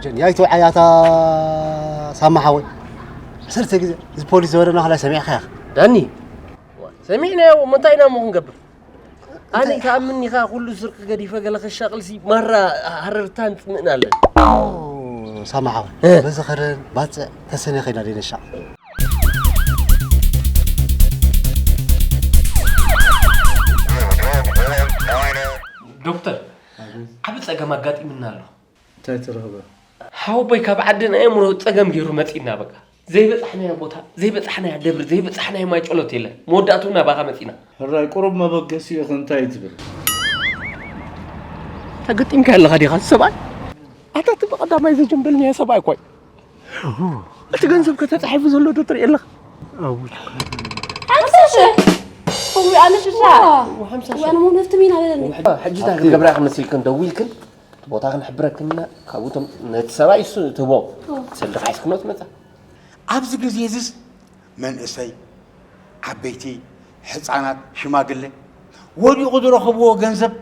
ጀን፣ ያይቶ ዓያታ ሳማ ሓወይ። ዓሰርተ ግዜ እዚ ፖሊስ ዝበለና ከላይ ሰሚዕካ ኢኻ። ዳኒ፣ ሰሚዕናዮ እሞ እንታይ ኢና እሞ ክንገብር? ኣነ እንታይ? ተኣምኒ ኢኻ ኩሉ ስርቂ ገዲፈ ገለ ከሻቕልሲ ማራ ሃረርታን ጽምእን ኣለን። ኦ፣ ሳማ ሓወይ። እ። በዚ ኸረን ባጽዕ ተሰነ ኸይና ደይ ነሻቕ። ዶክተር፣ ዓቢ ጸገም ኣጋጢምና ኣሎ። እንታይ ትረኽበ? ሓወቦይ ካብ ዓዲ ናይ ኣእምሮ ጸገም ገይሩ መጺና በቃ። ዘይበጻሕናዮ ቦታ፣ ዘይበጻሕናያ ደብሪ፣ ዘይበጻሕናዮ ማይ ጨሎት የለን። መወዳእቱ ናባኻ መጺና። ሕራይ ቁሩብ መበገሲ ኢኺ እንታይ ትብል? ተገጢምካ ኣለኻ ዲኻ ሰብኣይ? ኣታ እቲ ብቐዳማይ ዘጀምበልናዮ ሰብኣይ እኮ እዩ። እቲ ገንዘብ ከተጻሒፉ ዘሎ ዶ ትርኢ ኣለኻ? ሓምሳ ሽሕ። እዊ ኣነ ሽሻ። ሓምሳ ሽሕ። ወኣነ መውነፍቲ ሚና በለኒ። ሕጂ እንታይ ክንገብራ ኢኻ መሲልክን ደዊልክን? እቲ ቦታ ክንሕብረክን ኢና፣ ካብኡ እቶም ነቲ ሰብኣይ እሱ ትህቦም። ኦ። ሰልዲ ሒዝክኖ ትመጻ። ኣብዚ ግዜ እዚስ መንእሰይ፣ ዓበይቲ፣ ሕጻናት፣ ሽማግለ ወዲቑ ዝረኸብዎ ገንዘብ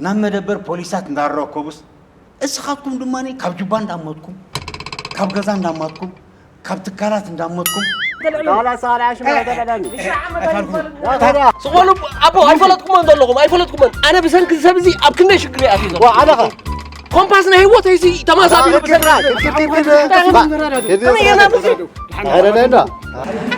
ናብ መደበር ፖሊሳት እንዳረከቡስ፣ እስኻትኩም ድማ ካብ ጁባ እንዳመትኩም፣ ካብ ገዛ እንዳማትኩም፣ ካብ ትካላት እንዳመትኩም። ዳላ ሳላ ሽማ ገለለኒ። ስቕ በሉ ኣቦ፣ ኣይፈለጥኩሞን ዘለኹም፣ ኣይፈለጥኩሞን። ኣነ ብሰንኪ ሰብ እዚ ኣብ ክንደይ ሽግር እየ ኣትዩ ዘለኹ። ዋ፣ ኣነ ኸ? ኮምፓስ ናይ ህይወተይ እዚ ተማሳቢሉ ብሰንኪ ክትክትክት። ከመይ ገና ብዙ? ኣረ፣ ኣረ፣ ኣረ።